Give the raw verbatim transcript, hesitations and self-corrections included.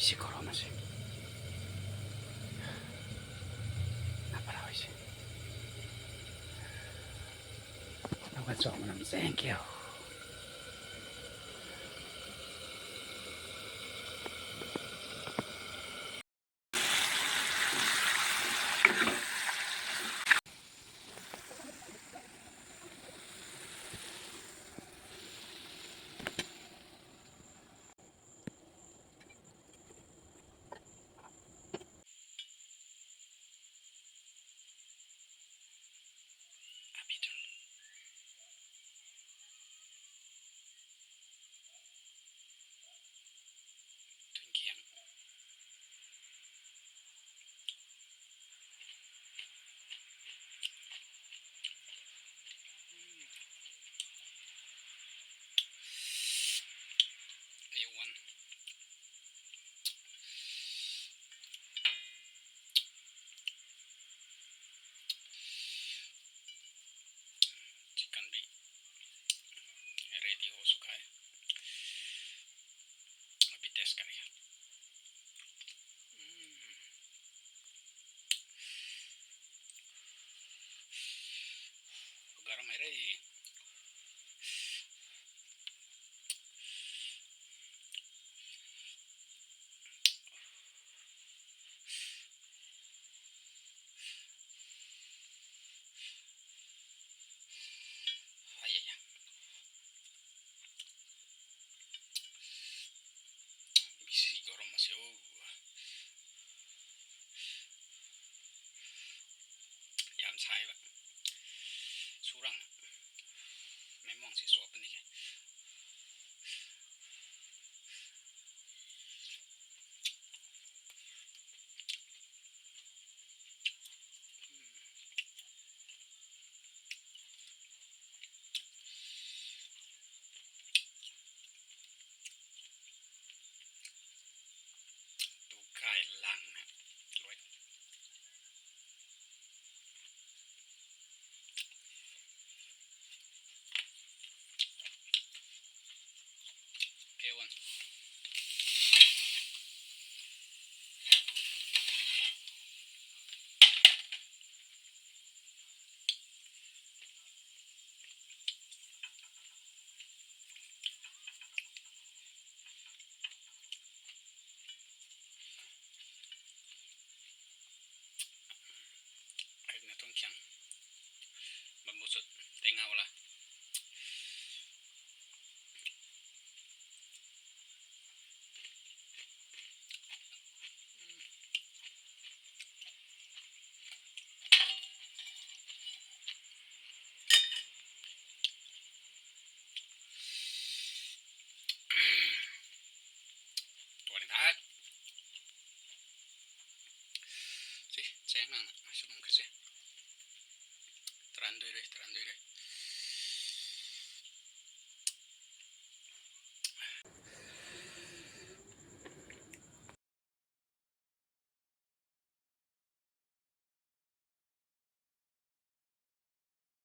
Si khou rui na si. Na para si. Nau kan chau manam zang kiu. Chicken bi ready ho sw khe. Abhi test kare. Garam hai re. Ai, ai, ai. Bisi garam masi o. Yam sai ba. Surang. Memang si suap ni ke. Tu kai lang na. Luai. K one. Ai na tuang khiang. Bamboo shoot. Tei nga wala. Tuang ni that. Si, cheng nang na, sum kha si. Taran dui rui, taran dui rui.